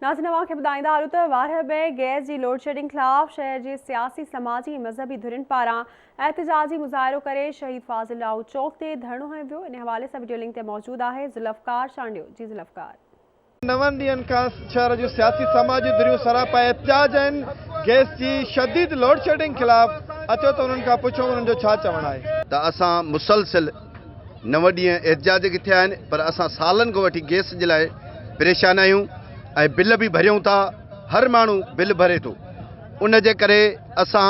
ناظرين اوهان کي ٻڌائيندا هلون ته وارهه ۾ گئس جي لوڊشيڊنگ خلاف شهر جي سياسي سماجي ۽ مذهبي ڌرين پاران احتجاجي مظاهرو ڪري شهيد فاضل راهو چوڪ تي ڌرڻو هنيو ويو ان حوالي سان وڊيو لنڪ تي موجود آهي ذوالفقار چانڊيو جي ذوالفقار. نون ڏينهن کان شهر جون سياسي سماجي ڌريون سراپا احتجاج آهن گئس جي شديد لوڊشيڊنگ خلاف اچو ته انهن کان پڇون انهن جو ڇا چوڻ آهي. ته اسان مسلسل نو ڏينهن احتجاج کي ٿيا آهن پر اسان سالن کان وٺي گئس جي لاء پريشان آهيون ۽ بل به ڀريون ٿا هر ماڻهو بل ڀري ٿو ان جي ڪري اسان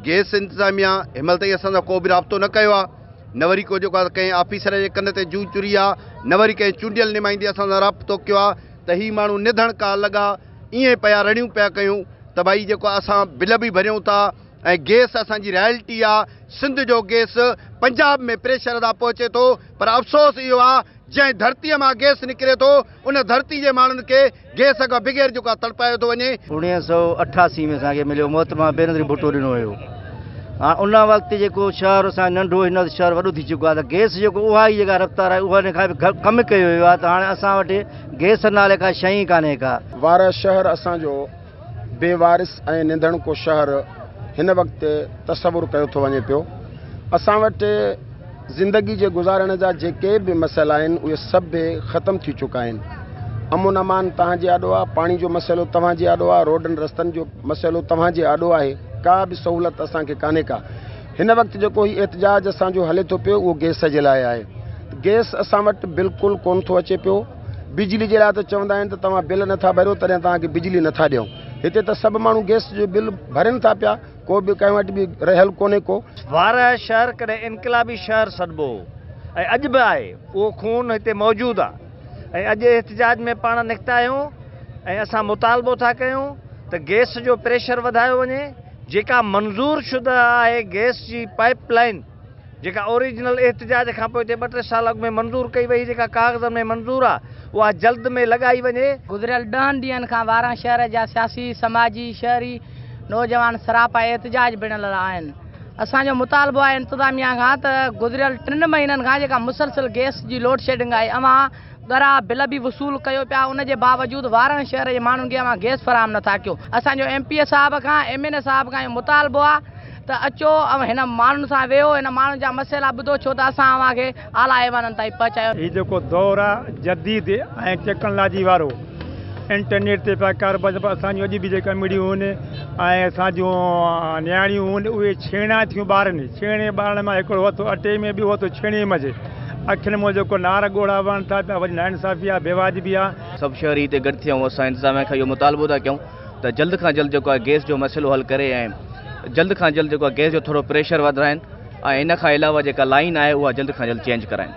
گئس انتظاميا هن مهل تائين اسان سان ڪو به رابطو نه ڪيو آهي نه وري ڪو جيڪو آهي ڪنهن آفيسر جي ڪن تي جون چري آهي نه وري ڪنهن چونڊيل نمائندي اسان سان رابطو ڪيو آهي ته هي ماڻهو نڌڻڪا لڳا ائين پيا رڙيون پيا ڪيون ته ڀائي جيڪو اسان بل به ڀريون ٿا ۽ گيس اسان جي رائلٽي آ سنڌ جو گيس پنجاب ۾ پريشر سان پهچي ٿو پر افسوس اهو آ جنهن ڌرتي مان گيس نڪري ٿو ان ڌرتي جي ماڻهن کي گيس کان بغير جيڪو آ تڙپايو ٿو وڃي. 1988 ۾ اسان کي مليو محترمه بينظير ڀٽو ڏنو هيو هاڻ ان وقت جيڪو شهر اسان جو ننڍو هن وقت شهر وڏو ٿي چڪو آ ته گيس جيڪو اها ئي جيڪا رفتار آهي اها ان کان به ڪم ڪيو ويو آ ته هاڻ اسان وٽ گيس نالي ڪا شيء ئي ڪانهي ڪا. وارهه شهر اسان جو بي وارث ۽ نڌڻڪو شهر هن وقت تصور ڪيو ٿو وڃي پيو. اسان وٽ زندگي جي گذارڻ جا جيڪي به مسئلا آهن اهي سڀ ختم ٿي چڪا آهن. امن امان توهان جي آڏو آهي، پاڻي جو مسئلو توهان جي آڏو آهي، روڊن رستن جو مسئلو توهان جي آڏو آهي، ڪا به سهولت اسان کي ڪانهي ڪا. هن وقت جيڪو هي احتجاج اسان جو هلي ٿو پيو اهو گئس جي لاء آهي. گئس اسان وٽ بلڪل ڪونه ٿو اچي پيو. بجلي جي لاء ته چوندا آهن ته توهان بل نٿا ڀريو تڏهن توهان کي بجلي نٿا ڏيون. هتي ته سڀ ماڻهو گئس جو بل ڀرين ٿا پيا، ڪو به ڪنهن وٽ به رهيل ڪونهي ڪو. وارهه شهر ڪڏهن انقلابي شهر سڏبو هو ۽ اڄ به آهي، اهو خون هتي موجود آ ۽ اڄ احتجاج ۾ پاڻ نڪتا آهيون ۽ اسان مطالبو ٿا ڪيون ته گئس جو پريشر وڌايو وڃي، جيڪا منظور شده آهي گئس جي پائيپ لائين. جيڪا اوريجنل احتجاج کان پوء هتي ٻه ٽي سال اڳ ۾ منظور ڪئي وئي جيڪا ڪاغذن ۾ منظور آ اها جلد ۾ لڳائي وڃي. گذريل ڏهن ڏينهن کان وارهه شهر جا سياسي، سماجي، شهري، نوجوان سراپا احتجاج بڻيل آهن. اسان جو مطالبو آهي انتظاميا کان ته گذريل ٽن مهينن کان جيڪا مسلسل گئس جي لوڊشيڊنگ آهي اوهان ڳرا بل به وصول ڪيو پيا ان جي باوجود وارهه شهر جي ماڻهن کي اوهان گئس فراهم نٿا ڪيو اسان جو ايم پي اي صاحب کان ايم اين اي صاحب کان اهو مطالبو آهي ته اچو اوهان هن ماڻهن سان ويهو هن ماڻهن جا مسئلا ٻڌو ڇو ته اسان اوهان کي اعليٰ ايوانن تائين پهچايو. هي جيڪو دور آ جديد ۽ ٽيڪنالاجي وارو انٽرنيٽ تي پيا ڪاروبار ٿين پر اسان جون اڄ به جيڪا امڙيون هن ۽ اسان جون نياڻيون هن اهي ڇيڻا ٿيون ٻارن ڇيڻي ٻارڻ مان هڪڙو هٿ اٽي ۾ ٻيو هٿ ڇيڻي منجهه اکين مان جيڪو نار ڳوڙها وهن ٿا پيا وڏي ناانصافي آ بيواجبي آ. سڀ شهري هتي گڏ ٿيا آهيون اسان انتظاميا کان اهو مطالبو ٿا ڪيون ته جلد کان جلد جيڪو آهي گئس جو مسئلو حل ڪري ۽ جلد کان جلد جيڪو آهي گئس جو ٿورو پريشر وڌرائين ۽ ان کان علاوه جيڪا لائين آهي اها جلد کان جلد چينج ڪرائين.